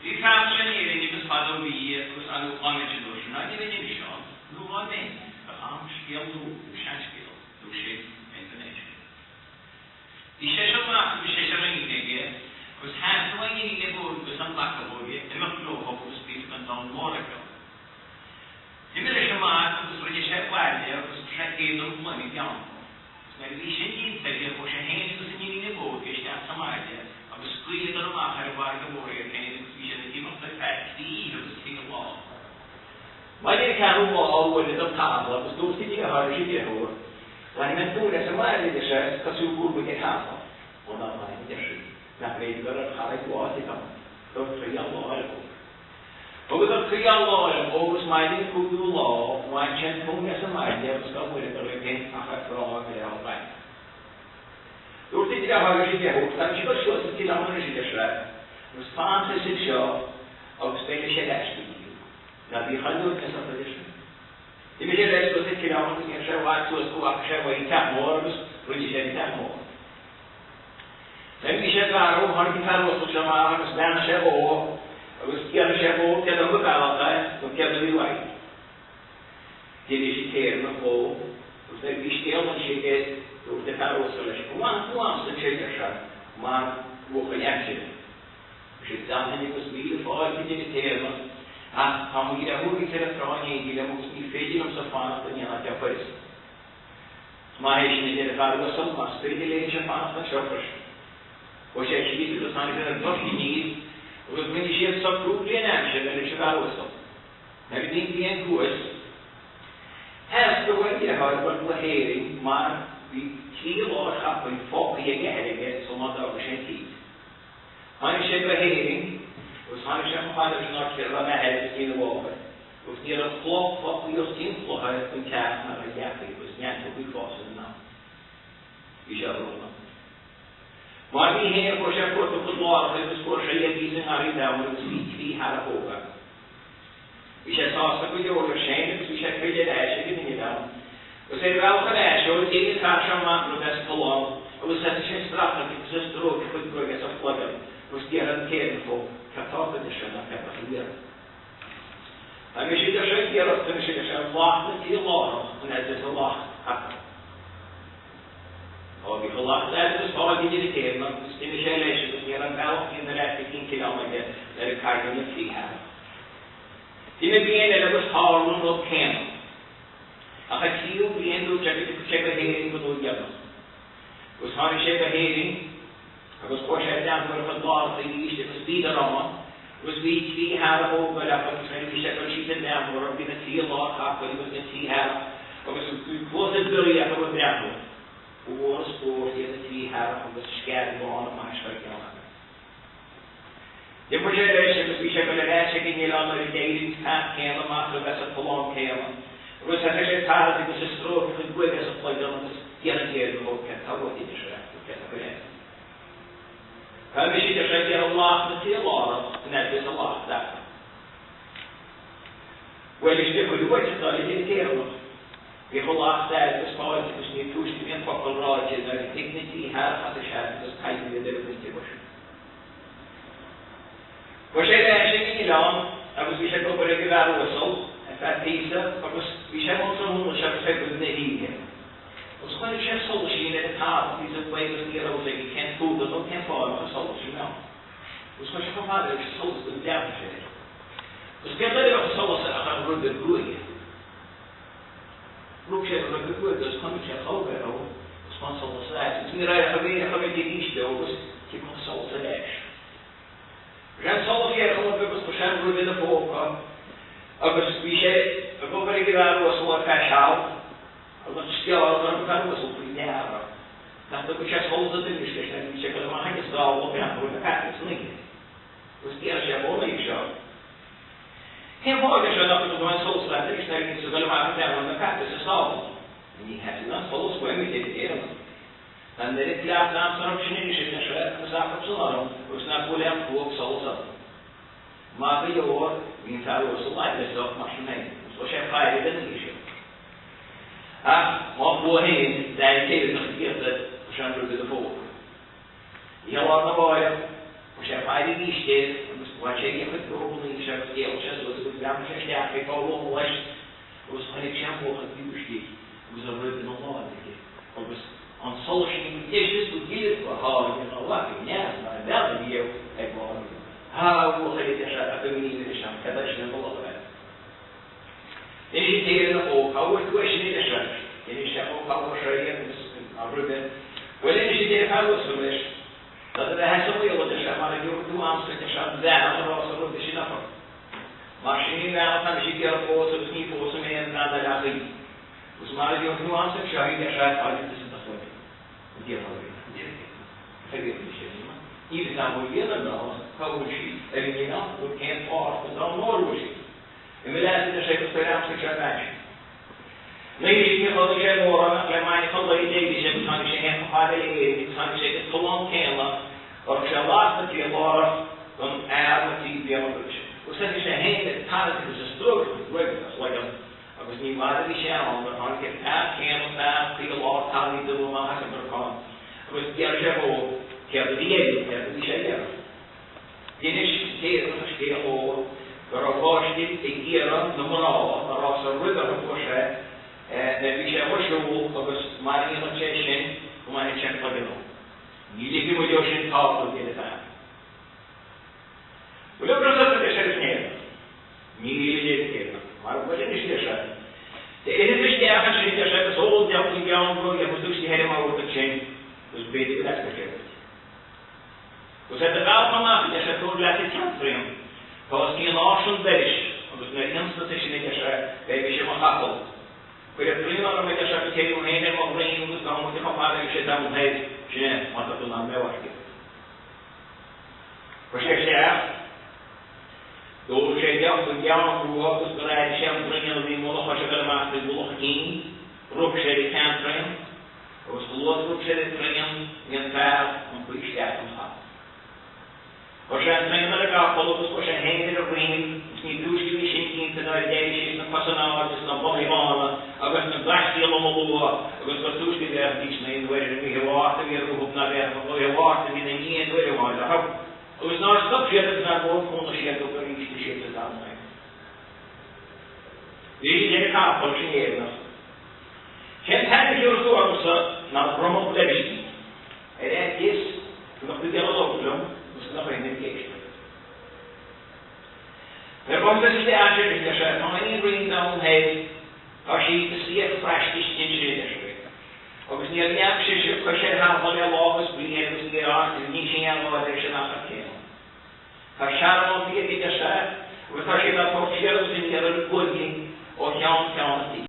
Bhí fear anseo in Éirinn agus fadó bhí agus ann dá mbeinnse an uair sin ná ní bheinn anois ann, nó dhá mbeinn, bheadh a'm scéal nua nó seanscéal, nó sin, bheinn san eisc. Bhí seisear mac agus seisear iníon aige agus theastaigh ón iníon ab óige agus an mac ab óige imeacht leothab agus píosa den domhan mór a fheiceáil. D'imigh leis amach agus rinne sé baile agus chuir sé éadan gloine i gceann dó. Agus nuair a bhí sin déanta aige chuaigh sé féin agus an iníon ab óige isteach sa mbaile agus scaoileadar amach ar an bhfarraige mhór iad féin agus bhí siad ag imeacht ar feadh trí oíche agus trí lá. Maidin an ceathrú lá bhuaileadar talamh agus dúirt an deartháir leis an deirfiúr, Bhainfidh mé an tóin as an mbaile, a deir sé, is cosúil go bhfuil muid ar talamh. Ó ná bain, a deir sí, nach bhféidir gur ar charraig mhór a thit ann, gur croí á lá ar bhóthar. Thugadar croí á láimh dhó agus maidin an cúigiú lá bhain sé an tóin as an mbaile agus dá bhfuaireadar iad féin ach ar thrá bhreá ghainimh. Dúirt an deartháir leis an deirfiúr, Tá mise ag dul suas an t-oileán anois, a deir sé, agus fan tusa anseo agus beidh mise ar ais go dtí thú. Ná bíodh aon uaigneas ort, a deir sé. D'imigh sé leis suas an t-oileán agus ní raibh sé i bhfad suas go bhfaca sé uaidh an teach mór agus rinne sé an teach mór. Nuair a bhí sé marbh, tháinig an fear uasal seo amach agus bheannaigh sé dhó agus d'fhiafraigh sé dhó céard a thug an bealach é nó céard a bhí uaidh. D'inis an tÉireannach dhó agus nuair a bhí scéal inste aige dúirt an fear uasal leis, An bhfanfaidh tú a'msa anseo, a deir sé, mar bhuachaill aimsire. Sé d'fhanfainn agus míle fáilte, a deir an tÉireannach, ach tá mo dheirfiúr thíos ar an trá in éindí liom agus ní féidir liomsa fanacht in aon áit ar fuireasa. Is maith é sin, a deir an fear uasal, más féidir léithe fanacht anseo freisin. Chuaigh sé síos agus tháinig sé ar an bpost aníos agus rinne siad socrú bliain aimsire leis an bhfear uasal. Nuair a bhí an bhliain thuas, theastaigh uaidh a dheartháir dul go hÉirinn mar bhí trí láir chapaill fágtha ag a athair aige sula d'fhága sé an tír. Tháinig sé go hÉirinn agus tháinig sé chomh fada leis an áit a raibh a athair agus bhí a mháthair agus ní raibh cloch fágtha os cionn cloiche den teach nach raibh leagtha agus neantógaí ag fás ina n-am. Bhí sé brónach. Mar bhí féin fuair sé cuairt a chuid láithreacha agus fuair sé iad thíos i nGarraí Domhain agus bhí trí hearrach óga acu. Bhí sé sásta go leor leis féin agus bhí sé ag filleadh ar ais ag an oileán. Agus ar a bhealach ar ais ó, d'éirigh an fear seo amach rud as tollán agus thosaigh sé ag streachailt agus ag stróiceadh a chuid gruaige as a chloigeann agus d'iarr an tÉireannach dhó, Cad tá ort, a deir sé, ná cad tá tú iarraidh? Tá mise, a deir sé, ag iarraidh, tá mise, a deir sé, lacht na tí láithreach an fhad is a lacht capall. Ó, bhí chomh lacht leat agus fáilte idir an tÉireannach agus d'imigh sé leis agus ní raibh an bealach céanna ar ais go dtí an t-oileán aige nuair a cailleadh na trí hearrach. D'imigh bliain eile agus tharla an rud céanna. Ach an tríú bliain dúirt sé go dtiocfadh sé go hÉirinn don uair dheireanach. Agus tháinig sé go hÉirinn agus chuaigh sé i dteannta a chuid láithreacha arís agus bhíodar ann agus bhí trí hearrach óga acu agus nuair a bhí sé ag dul síos an Gleann Mór bhí na trí lár-chapaill agus na trí hearrach agus bhí cluasa bioraí acu ag breathnú. Ba mhór an spórt iad na trí hearrach agus scead lán a maisc ar cheann acu. D'iompaigh sé leis agus bhí sé ag dul ar ais ag an oileán nuair a d'éirigh an fear céanna amach roimhe sa tollán céanna agus thosaigh sé ag tarraingt agus ag stróiceadh a chuid gruaige as a chloigeann agus d'iarr an tÉireannach dhó céard tá uait, a deir sé, nó céard tá go leat. Tá mise, a deir sé, ag iarraidh lacht na tí láithreach an fhad is a lacht acu. Bhuel, is tiocfaidh uait, a deir an tÉireannach. Bhí chomh lacht air agus fáilte agus ní túisce a bhí an focal ráite nuair a thit na trí hearrach as a seat agus cailleadh iad ar an bpointe boise. Chuaigh sé ar ais ag an oileán agus bhí sé ag obair ag an bhfear uasal ar feadh píosa agus bhí sé amuigh tráthnóna seo agus ag goil na hoíche. Agus chonaic sé solaisín ar an talamh thíos an chlaí agus ní raibh fhios aige cén t-údar nó cén fáth a raibh an solas sin ann. Agus chuaigh sé chomh fada leis an solas agus bhreathnaigh sé air. Agus céard eile a bheadh sa solas ach an ruga gruaige. Rug sé an ruga gruaige agus chonaic sé chomh air ó agus chun solas ar ais. Agus ní raibh ach a mhéar a chuir arís dó agus thit an solas ar ais. Bhí an solas air chomh agus chuir sé an ruga ina phóca agus bhí sé ag obair ag an bhfear uasal ar feadh seal agus an scéal a chuir an fear uasal faoi ndeara nach dtugadh sé solas an duine leis nuair a bhí sé ag dul amach ag an stábla ag breathnú ar na cait san oíche. Agus d'iarr sé dhó an oíche seo. Cén fáth, a deir sé, nach dtugann tú aon solas leat anois nuair a bhíonn tú ag dul amach ag breathnú ar na cait sa stábla? Ní theastaíonn aon solas uaim, a deir an tÉireannach. Tá an oiread cleachta a'msa orthu sin anois, a deir sé, agus acu san orm agus nach bhfuil aon chruóg solais orm. Maith go leor, bhí an fear uasal aimhleasach mar sin féin, agus chuaigh sé ag faire den oíche sin. Ach má chuaigh féin, d'éirigh an tÉireannach ag iarraidh chuir sé an ruga ina phóca. Oíche lá arna mháireach, chuaigh sé ag faire arís air agus. Bhain sé a chuid bróganna de agus ghéill sé suas agus bhreathnaigh sé isteach é fá lom leis agus chonaic sé an buachaill fiú istigh agus a rib ina láimh aige agus an solas sin ba deise is ba ghile ba sháimhe dá bhfaca neas ná an bhean ariamh ag báineadh. Há, a bhuachaill, a deir sé, a Dhoimín anois ach cad é sin i mullach air? D'inis an tÉireannach ó cá bhfuair tú é sin a deir sé. D'inis sé dhó cá bhfuair sé é agus a roimhe. Bhuel anois a deir an fear uasal leis, tá do bheatha sa bhaol a deir sé, mara dtabharfaidh tú agamsa a deir sé an bhean a raibh sa rud sin orthu. Mar sin í an bhean atá mise ag iarraidh a phósadh agus ní phósfaidh mé aon bhean eile ach í. Agus mara dtabharfaidh tú agamsa seo í a deir sé, tá tusa do chloigeann. An déarfá é? An déarfaidh? Cad é faoi sin? Níl fhios a'm bhfuil rian ar an cá bhfuil sí ar an oileán nó cén páirt den domhan mór a bhfuil sí. Imigh leat, a deir sé, agus cuir agamsa seo ar ais. Nuair sin ní chonaic sé mórán ach le maidhmeacha lae d'éirigh sé agus tháinig sé féin chomh fada le hÉirinn agus tháinig sé go tollán céanna a raibh sé lasc na trí láithreach don fhear na dtrí bliana roimhe sin. Agus thosaigh sé féin ag tarraingt agus ag stuacaireacht roimh a chloigeann agus ní bhfada a bhí sé ann nuair tháinig an fear céanna, fear caol ard tanaí dubh amach as an gcnocán agus d'fhiafraigh sé dhó céard a bhí air nó céard a bhí sé a iarraidh. D'inis an tÉireannach a scéal dhó go raibh páiste ag iarraidh na mná a raibh sa rib orthu fuair sé nuair a bhí sé amuigh siúl agus mara ndéanfadh sé sin go mbainfeadh sé an cloigeann dhó. Ní ligfidh muid dó sin tarlú a deir an fear. Bhfuil ocras ort a deir sé leis an Éireannach. Níl a deir an tÉireannach. Mar bhuel anois a deir sé. Ith isteach ansin a deir sé agus ól deoch faoin gceann go gheobhaidh tú istigh ar an mbord ansin agus b'fhéidir go leasóidh sé duit. Agus ar do bhealach amach, a deir sé, tabhair leat an tseantraein. Tá os cionn áirsean doiris, agus nuair a ionstas é sin, a deir sé, beidh mise ar mo chapall. Cuir an traein orm, a deir sé, agus téigh tú féin ar mo dhroim agus gabhfaidh muid chomh fada agus sé domhan thoir, sin é, má tá tú in ann mé a mharcú. Chuir sé isteach. D'ól sé deoch faoin gceann rua agus gur airigh sé an braon a bhí i mullach a choise ag dul amach faoi mhullach a chinn, rug sé ar an tseantraein. Agus chomh luath is a rug sé ar an traein, bhí an fear iompaithe isteach ina chapall. Chuir sé an traein ar an gcapall agus chuir sé féin ar a dhroim agus ní túisce a bhí sin déanta ná d'éirigh síos na cosa in airde is na bonnaí bána agus na gaistí loma luath agus gur túisce a bhéarfaidís na aon uair ar an oíche Mháirt a bhí rompu ná béarfadh an oíche Mháirt a bhí ina ndiaidh an uair amháin orthu. Agus nár stop siad agus nár mhór cúnamh siad dó gur ísligh siad sa domhan é. Bhí siad ar an capall sin Éireannach. Cén t-ainm a thiúrfas tú ormsa ná bromach leibhistín, ar fhaitíos go mbeadh tú ag iarraidh labhairt liom agus go mbeadh éinne ag éisteacht. Nuair a bhog tusa isteach ansin, a deir sé, tá aon roinn domhan thoir, tá sí ag saoth phraistis ansin, a deir sé. Agus níor leag sise cois ar thalamh le lá agus bliain agus níor nigh sí aon lá a deir sé an achar céanna. Tá searbhóntaí aici, a deir sé, agus tá siad á tabhairt siar agus aniar ar a guaillí ó cheann ceann an tí.